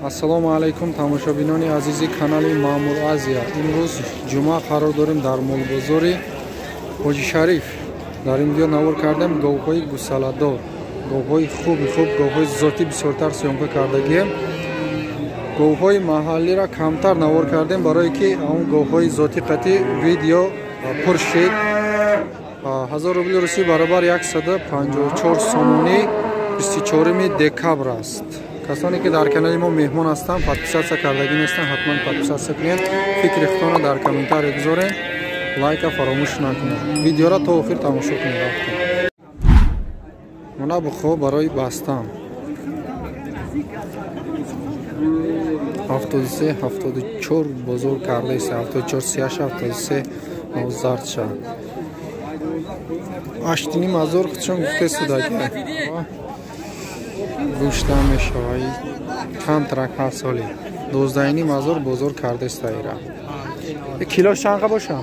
Ассалому алайкум тамошобинони азизи канали Маъмур Азия. Имрӯз ҷумъа қарор дорем дар молбозори Ҳоҷи Шариф. Дар ин видео навор кардем говҳои гусаладор, говҳои хуби хуб, говҳои зотӣ бисёртар съёмка кардагием. Говҳои маҳаллиро камтар навор кардем, барое ки он говҳои зотӣ қатӣ видео пур шид. 1000 рубли русӣ баробар 154 сомонӣ 24 декабр аст. Касоне ки дар канали мо меҳмон ҳастанд, подписаться кардагӣ нестанд, ҳатман подписаться кунед. Фикри худтонро дар комментария гузоред, лайка фаромӯш накунед. Видеоро то охир тамошо кунед. Рафтем. Мона бухо барои бастан 73 74 бозор кардааст. 74 38 73 90 8.5 ҳазор худшон гуфта судаги. Гӯшта мешавад. Камтарак ҳафт соли 12.5 ҳазор бозор кардааст. Ира килош чанқа боша?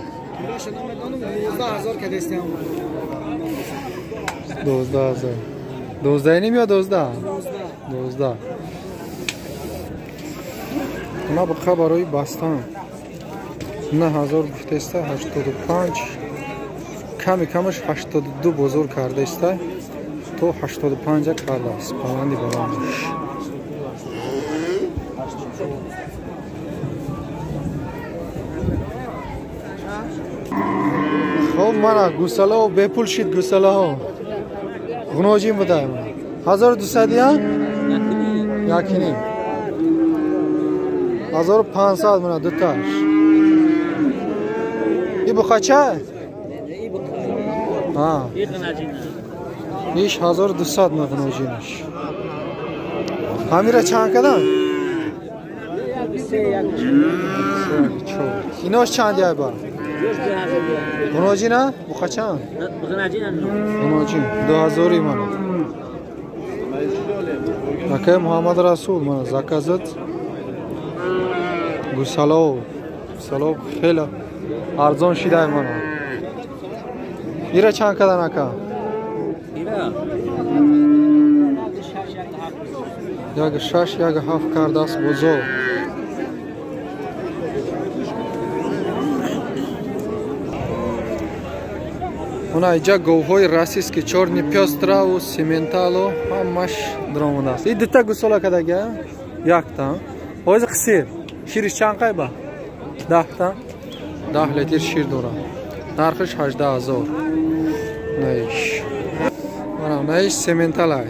12 ҳазор. 12.5 ё 12? 12. Ма буқа барои бастан 9 ҳазор гуфтааст, 85 ками камаш 82 бозор кардааст, то 85 кардааст. Баланди баландаш. Хоб мана гусалаҳо бепул шид, гусалаҳо ғуноҷин будаем. 1200 я? Якиним. 1500 мана дуташ. И буқача? Ҳа. Иш 1200 мана ғуноҷинаш. Ҳамира чанд кадан? 3. Инош чанд яйба? Ғуноҷина? Буқачан? Ғуноҷин 2000 мана. Акай Муҳаммад Расул мана заказат гусалов. Гусалов хеле арзон шидай мана. Ира чанд кадан ака? Як шаш, як ҳафт кардааст бозор. Она иҷа говҳои российский чёрный пёстраву сементалу ҳамаш даромадааст. И дута гусола кадага? Якта. Ҳозир қисир. Шириш чанд қайба? 10та. 10 литр шир дорад. Нархиш 18 000. Наиш. Мана наиш сементалай.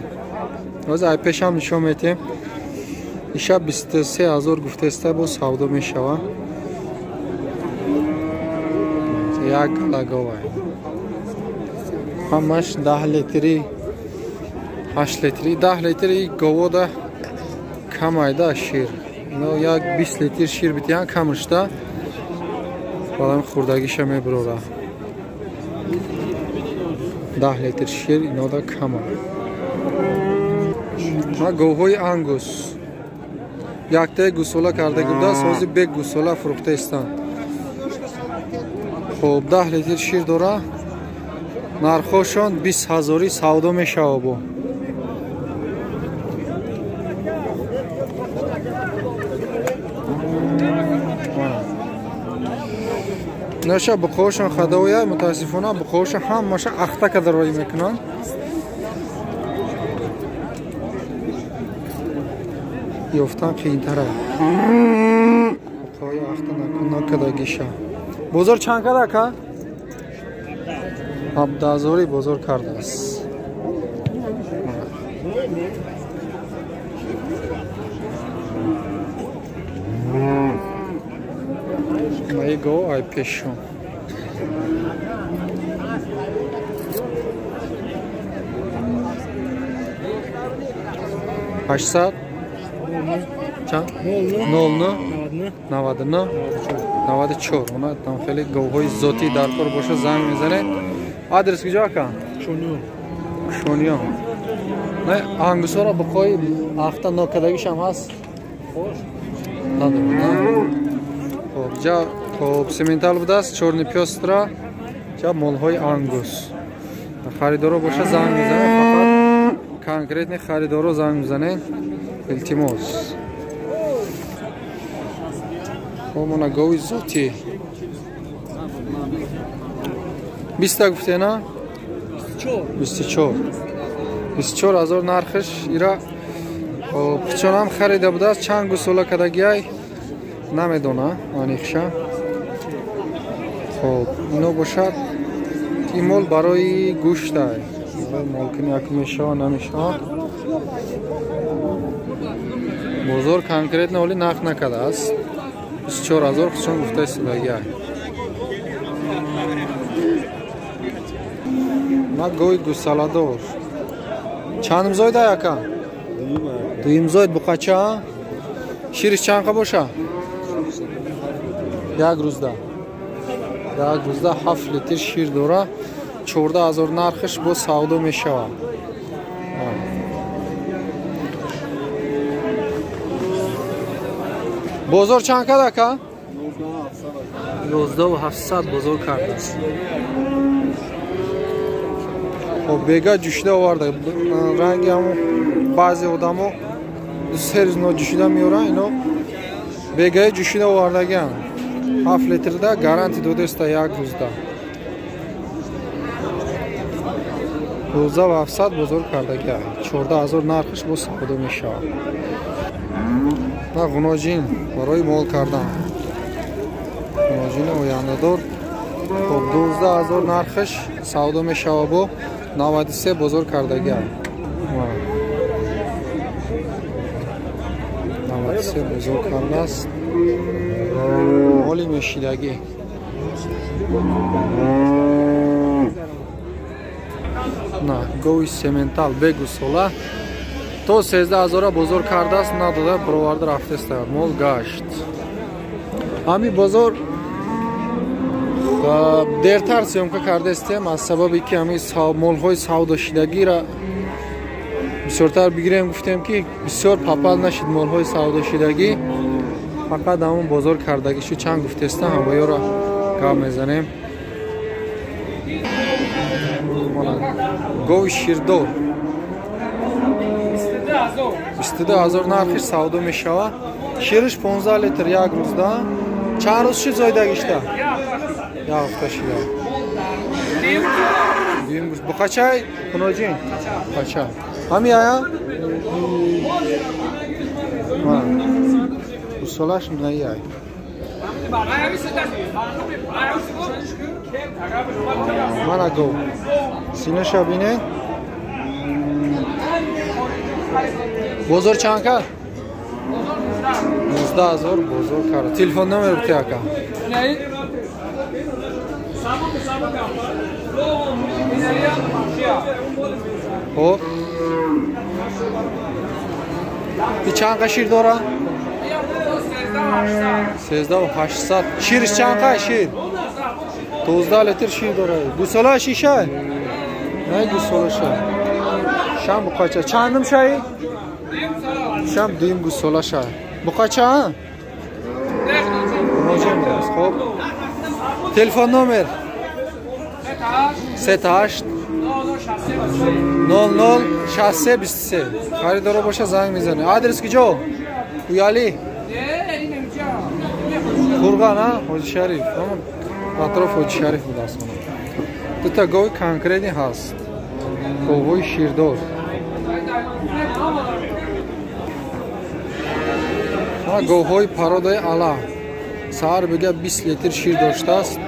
Ҳозир ай пешам нишон метем. Иша 23 000 гуфтаиста, бо савдо мешава. Як лаговай. Ҳамаш 10 литри, 8 литри, 10 литри говода камайда шир. Ино як 20 литр шир битиян камышта. Балам хурдагиша мебурора. 10 литр шир инода кама. Ма говҳои ангус. Яктаи гусола карда будааст, ҳозир бек гусола фурӯхта истанд. Хоб 10 литр шир дора. Нархошон 20 ҳазори савдо мешава бо. Наша буқоҳошон хадоя, мутаассифона буқоҳошон ҳамаша ахта карда роӣ мекунанд. Ёфтан қиинтара. Буқоҳои ахта накардагиша. Бозор чанд карда ака? 17 000 бозор кардааст. Маи гов ай пешон. Ҳаштсад чанд? Нол нӯ наваду нӯ наваду чор. Она там хеле говҳои зотӣ дар кор боша, занг мезанед. Адрес куҷо ака? Шониён. Шониён. Не, ангусора буқои ахта нокадагишам ҳаст? Надорад, на? Хоб, ҷа хоб сементал будааст, чёрный пёстра, ҷа молҳои ангус. Харидоро боша занг мезанед, фақат конкретный харидоро занг мезанед. Илтимос. Хоб, мана гови зотӣ. 20 гуфте, на? 24. 24 ҳазор нархш. Ира пичонам харида будааст, чанд гусола кардагиай намедона аниқша. Хоб, ино бошад, ин мол барои гӯштай. Молкини як мешава, намешава. Бозор конкретно оли нарх накардааст. 24 ҳазор хусчон гуфта истодагиай. На гови гусаладор. Чандум зоид ай ака? Дуюм зоид буқача? Шириш чанд қа боша? Як рӯзда. Як рӯзда 7 литр шир дора. 14 ҳазор нархш бо савдо мешавад. Бозор чанд кард ака? 11700 бозор кардааст. Хоб, бега ҷӯшида оварда. Ранги ҳамун баъзе одамо се рӯз ноҷӯшида меоранд, ино бегаи ҷӯшида овардагианд. 7 литрда гаранти додаста як рӯзда. 12700 бозор кардагиа. 14 ҳазор нархш бо савдо мешавад. На ғуноҷин барои мол кардан. Ғуноҷини ояндадор. Хоб, 12 ҳазор нархш савдо мешавад, бо 93 бозор кардагиа. 93 бозор кардааст. Моли мешидагӣ. На гови сементал бегусола то 13 ҳазора бозор кардааст, надода, бироварда рафтеста. Мол гашт. Ҳами бозор дертар съёмка кардаистем аз сабаби ки ҳами молҳои савдошидагиро бисёртар бигирем, гуфтем ки бисёр папал нашид молҳои савдошидагӣ, фақат ҳамон бозор кардагишу чанд гуфтеста, ҳамоёро гап мезанем. Гови ширдор 22 ҳазор нархиш савдо мешавад. Шириш 15 литр як рӯзда. Чанд рӯз шид зоидагишта? Як ҳафта шида. Дуюм гӯш. Буқачай хуноҷин? Буқача. Ҳами ая? Гусолаш наяй. Мана гов. Синаша бине. Бозор чанд кард? 19 ҳазор бозор кард. Телефон номер бите ака. Хоб. И чанд қа шир дора? 13800. Шириш чанд қа шир? 12 литр шир дора. Гусола шиша? Не гусола ша. Шам буқача. Чандум шаи? Шам дуюм гусола ша. Буқача? Хоб. Телефон номер 38 00 63 23. Харидоро боша занг мезанед. Адрес куҷо? Уяли? Қурған, а? Ҳоҷи Шариф. Атроф Ҳоҷи Шариф будааст. Дута гови конкретни ҳаст. Говҳои ширдор. Говҳои пародаи ала. Саҳар бига 20 литр шир доштааст.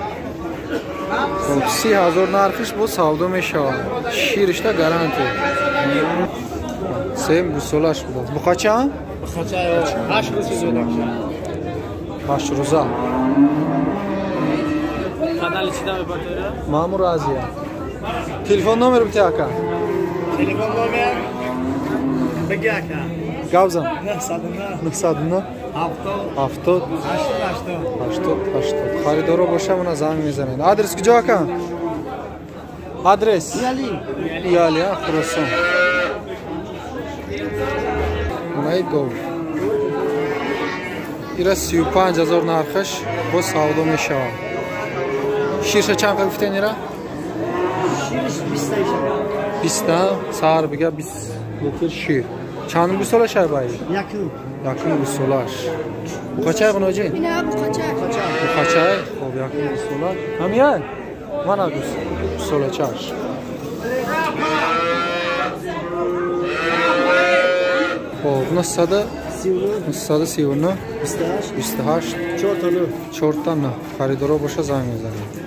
30 ҳазор нархиш бо савдо мешавад. Ширишта гарантия. Сеюм гусолаш будааст. Буқача? 8 рӯза. Маъмур Азия. Телефон номер бите ака. Телефон номер беги ака. Гавзан. 909 909 70 70 80 80 80. Харидоро боша мана занг мезанед. Адрес куҷо ака? Адрес? Уяли. Уяли, Хуросон. Монаи гов. Ира 35 ҳазор нархаш бо савдо мешавад. Ширша чанд қа гуфтен ира? Шириш 20 20 саҳар бига 20 литр шир. Чанд гусола шай бай? Якум. Якум гусолаш. Буқачай ғуноҷин? Ина буқачай. Буқачай? Хоб, якум гусола. Ҳамияй? Мана гусолачаш. Хоб, 939 28 4 та 9. Харидоро боша занг мезанед.